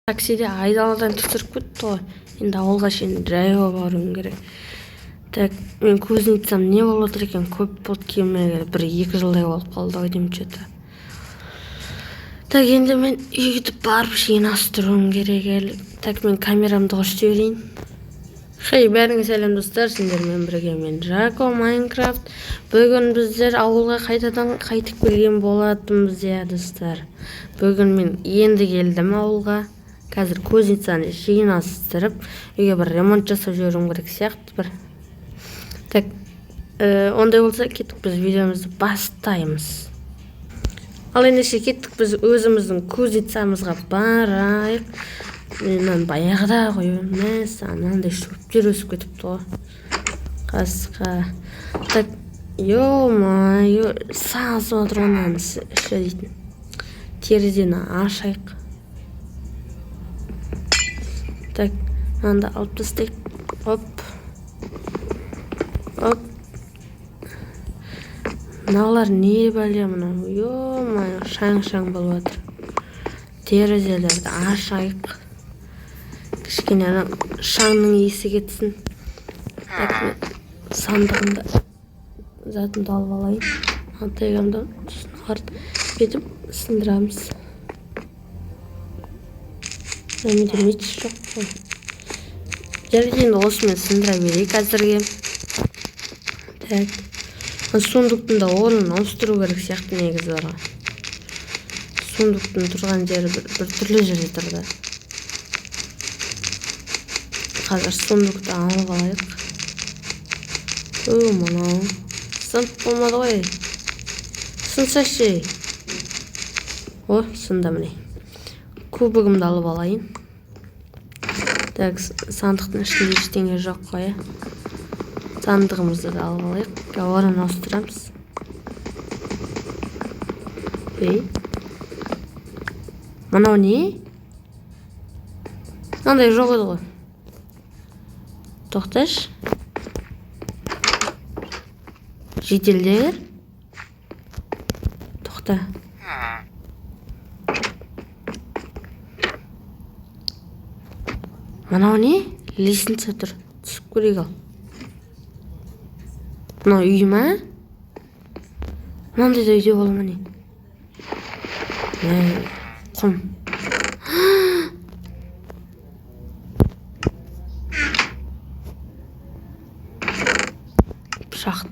Таксиде айдаладан түсіріп кетті ғой. Енді ауылға шейін жаяу баруым керек. Так, мен кузницам не болып отыр екен? Көп болды келмегелі, 1-2 жылдай болып қалды ғой деймін че-то. Так, енді мен үйге барып жинастыруым керек әлі. Так, мен камерамды қосып жіберейін. Хей, бәріңе сәлем достар, сендермен бірге мен Жако Майнкрафт. Бүгін біздер ауылға қайтадан қайтып келген болатынбыз, иә достар. Бүгін мен енді келдім ауылға. Қазір кузницаны жинастырып, үйге бір ремонт жасап жіберуім керек сияқты бір. Так, ондай болса кеттік, біз видеомызды бастаймыз. Ал ендеше кеттік, біз өзіміздің кузницамызға барайық. Мен мынаны баяғыда қойып, мәссаған, мынандай шөптер өсіп кетіпті ғой. Қасқа. Так, ё-моё, сасып отыр ғой мынаның іші дейтін. Терезені ашайық. Так, мынаны да алып тастайық. Оп. Оп. Мыналар не бәле мынау? Ё-моё, шаң-шаң болып жатыр. Терезелерді ашайық. Кішкене ана шаңның иісі кетсін. Так, мен сандығымды, затымды алып алайын. Антайғамды сосын бүйтіп сындырамыз. Менде меч жоқ қой. Жарайды, енді осымен сындыра берейік әзірге. Так, сундуктың да орнын ауыстыру керек сияқты негізі бар ғой. Сундуктың тұрған жері бір түрлі жерде тұр да. Қазір сундукты алып алайық. О, мынау сынып болмады ғой. Сынса ше. О, сынды міне. Кубогымды алып алайын. Так, сандықтың ішінде ештеңе жоқ қой, иә. Сандығымызды да алып алайық. Орнын ауыстырамыз. Ей. Мынау не? Мынандай жоқ еді ғой. Тоқташы. Жителдер. Тоқта. Мынау не? Лестница тұр. Түсіп көрейік ал. Мынау үй ма? Мынандай да үйде бола ма не? Құм. Пышақ.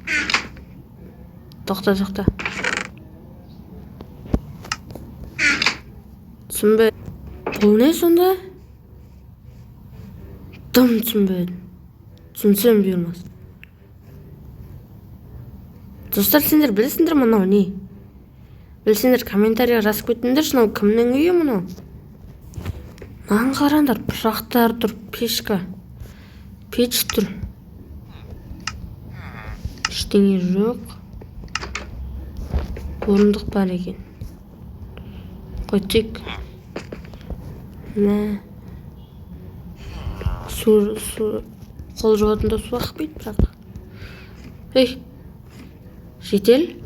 Тоқта, тоқта. Түсінбе. Бұл не сонда? Дым түсінбедім. Түсінсем бұйырмас. Достар, сендер білесіңдер мынау не? Білсеңдер комментарийға жазып кетіңдерші, мынау кімнің үйі мынау? Мынаны қараңдар, пышақтар тұр, пешка. Пеш тұр. Ештеңе жоқ. Орындық бар екен. Қойтек. Мә. Су, су, қол жуатында су ақпайды бірақ. Ей, житель?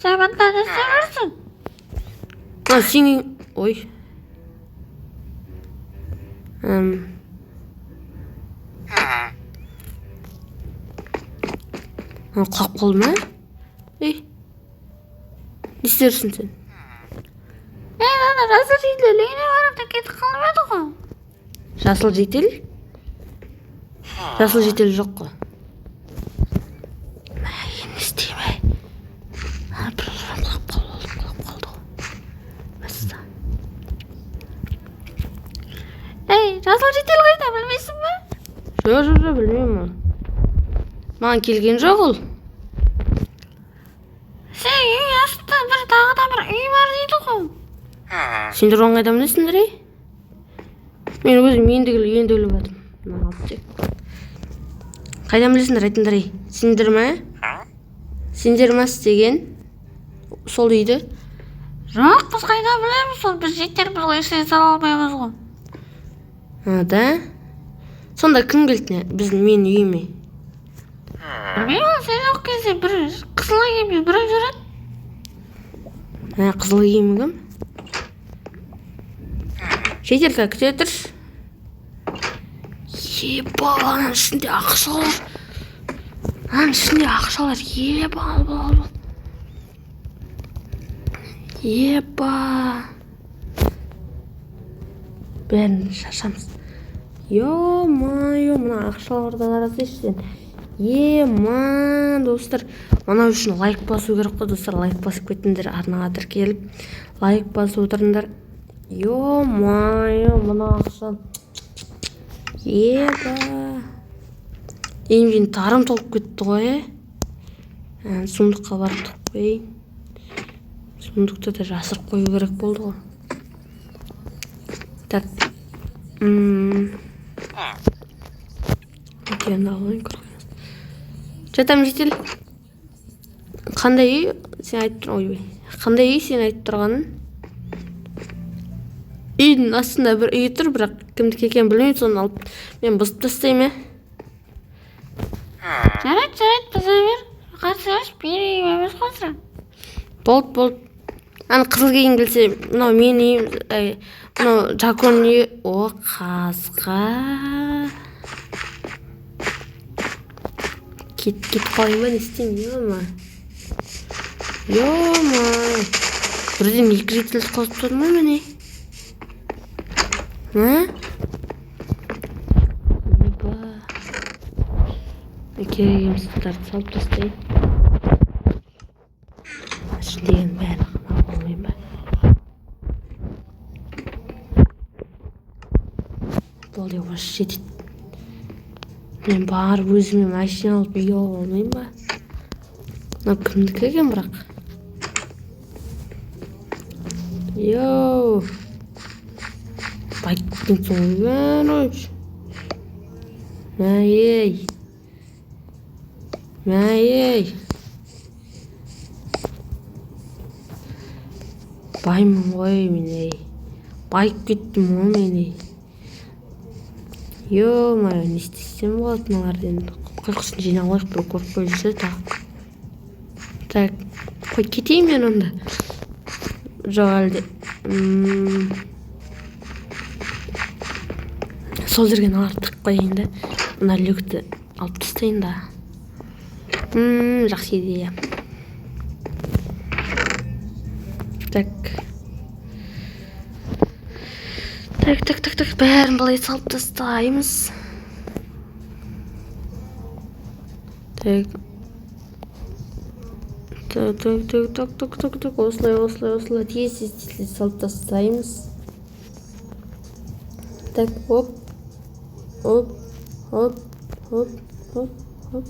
Сен мында не істеп жүрсің? А, сен... Ой. Құлап қалды ма? Ей, не істеп жүрсің сен? Ей, ана жасыл житель үйіне барып та кетіп қалып еді ғой. Жасыл житель? Жасыл житель жоқ қой. Мә, енді не істеймін? Ана бір құлап қалды, құлап қалды ғой. Мәссаған. Ей, жасыл житель қайда, білмейсің бе? Жоқ, жоқ, жоқ, білмеймін оны. Маған келген жоқ ол. Сен үй астында бір тағы да бір үй бар дейді ғой. Сендер оны қайдан білесіңдер, ей? Мен өзім енді енді біліп жатырмын. Мынаны алып тастайық. Қайдан білесіңдер, айтыңдар, ей? Сендер ме? Сендер ме істеген сол үйді? Жоқ, біз қайдан білеміз оны, біз жителбіз ғой, ештеңе сала алмаймыз ғой. А, да? Сонда кім келді біздің менің үйіме? Білмеймін, сен жоқ кезде бір қызыл киіммен біреу жүреді. Ә, қызыл киімі кім? Жителька, күте тұршы. Еба, ананың ішінде ақшалар. Ананың ішінде ақшалар. Еба, ал, ал, ал. Еба. Бәрін шашамыз. Ё-моё, мына ақшаларды қарасайшы сен. Ема, достар, мынау үшін лайк басу керек қой, достар, лайк басып кетіңдер, арнаға тіркеліп, лайк басып отырыңдар. Ё-моё, мына ақша. Еба. Инвентарым толып кетті ғой, ә? Сундукқа барып тығып қояйын. Сундукты да жасырып қою керек болды ғой. Так. Екеуін алайын, көріп. Жатам, житель. Қандай үй? Сен айтып тұр, ойбай. Қандай үй сен айтып тұрғаның? Үйдің астында бір үй тұр, бірақ кімдікі екенін білмеймін, соны алып мен бұзып тастаймын, ә? Жарайды, жарайды, бұза бер. Қарсы емес, менің үйім емес қой сен. Болды, болды. Ана қызыл киім келсе, мынау менің үйім, әй, мынау Жаконың үйі. О, қасқа. Кет, кетіп қалайын ба, не істеймін, ё-ма. Ё-ма. Бірден екі жительді қосып тастадым ба міне? А? Еба. Керек емес заттарды салып тастайын. Ішіндегінің барлығын алып алмайын ба? Болды, осы жетеді. Мен барып өзіме машина алып үй алып алмайын ба? Мынау кімдікі екен бірақ? Йоу. Байып кеткенсің ғой, короче. Мә, ей. Мә, ей. Баймын ғой мен, ей. Байып кеттім ғой мен, ей. Ё-моё, не істесем болады мыналарды енді? Қой, жинап алайық, бір көріп қойып жүрсе тағы. Так, қой, кетейін мен онда. Жоқ, әлде. Сол жерге мыналарды тығып қояйын да. Мына люкті алып тастайын да. Жақсы идея. Так. Так, так, так, так, бәрін былай салып тастаймыз. Так. Так, так, так, так, так, так, так, осылай, осылай, осылай, тез, тез, тез, тез салып тастаймыз. Так, оп, оп, оп, оп, оп, оп,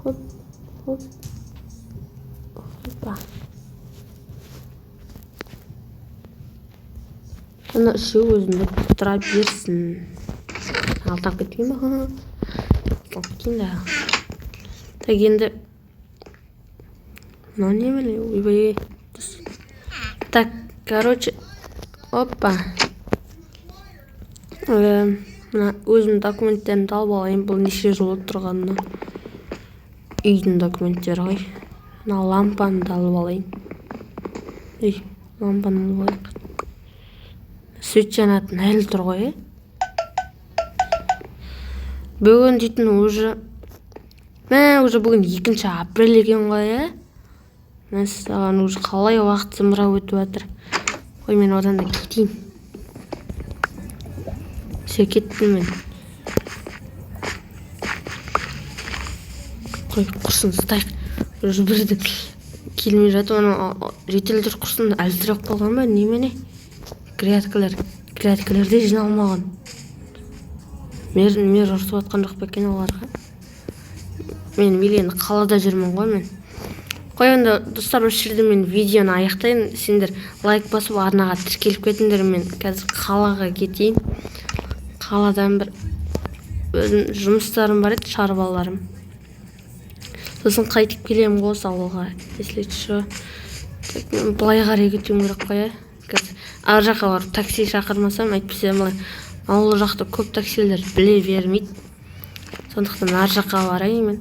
оп, оп, опа. Ана үшеуі өзімді тұра берсін. Алтап кеткен ба? Алтап кеткен да. Так, енді мынау не міне? Ойбай. Так, короче, опа. Мына өзімнің документтерімді алып алайын. Бұл неше жыл болып тұрғанына. Үйдің документтері ғой. Мына лампаны да алып алайын. Ей, лампаны алып алайық. Свет жанатын әлі тұр ғой, е? Бүгін дейтін уже, мә, уже бүгін 2 апрель екен ғой, е? Мәссаған, уже қалай уақыт зымырап өтіп жатыр. Қой, мен одан да кетейін. Все, кеттім мен. Қой, құрсын, ұстайық. Уже бірден келмей жатыр, ана жительдер құрсын, әлсіреп қалған ба, немене? Грядкалар, грядкалар де жиналмаған. Мер ұрысып жатқан жоқ па екен оларға? Мен мейлі қалада жүрмін ғой мен. Қой онда, достар, осы жерде мен видеоны аяқтайын. Сендер лайк басып арнаға тіркеліп кетіңдер. Мен қазір қалаға кетейін. Қаладан бір өзім жұмыстарым бар еді, шаруаларым. Сосын қайтып келемін ғой осы ауылға, если чё. Так, мен былай қарай кетуім керек қой, ә? Қазір ар жаққа барып такси шақырмасам, әйтпесе былай ауыл жақта көп таксилер біле бермейді. Сондықтан ар жаққа барайын мен.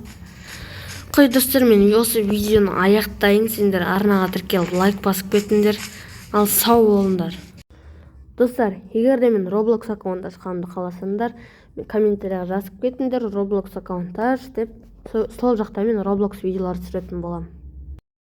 Қой, достар, мен осы видеоны аяқтайын. Сендер арнаға тіркеліп лайк басып кетіңдер. Ал сау болыңдар. Достар, егер де мен Roblox аккаунт ашқанымды қаласаңдар, комментарияға жазып кетіңдер «Roblox аккаунт аш» деп. Сол жақта мен Roblox видеолар түсіретін боламын.